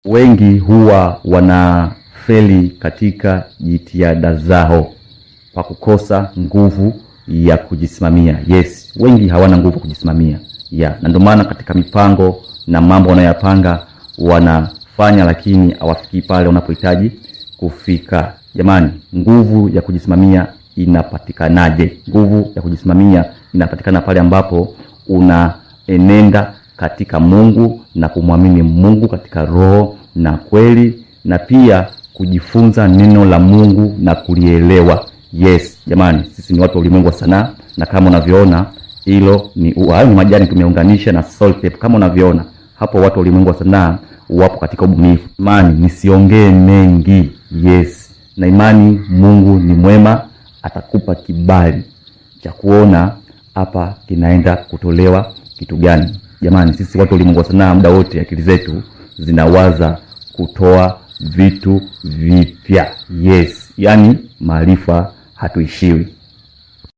Wengi huwa wanafeli katika jitihada zao kwa kukosa nguvu ya kujisimamia. Yes, wengi hawana nguvu ya kujisimamia ya, na ndio maana katika mipango na mambo wanayoyapanga wanafanya, lakini hawafikii pale wanapohitaji kufika. Jamani, nguvu ya kujisimamia inapatikanaje? Nguvu ya kujisimamia inapatikana pale ambapo unaenenda katika Mungu na kumwamini Mungu katika roho na kweli, na pia kujifunza neno la Mungu na kulielewa. Yes, jamani, sisi ni watu wa ulimwengu wa sanaa, na kama unavyoona hilo ni hayo ni majani tumeunganisha na salt tape. Kama unavyoona hapo, watu wa ulimwengu wa sanaa wapo katika ubunifu. Imani, nisiongee mengi. Yes, na imani Mungu ni mwema, atakupa kibali cha kuona hapa kinaenda kutolewa kitu gani. Jamani, sisi watu wa ulimwengu wa sanaa, muda wote akili zetu zinawaza kutoa vitu vipya. Yes, yani maarifa hatuishiwi.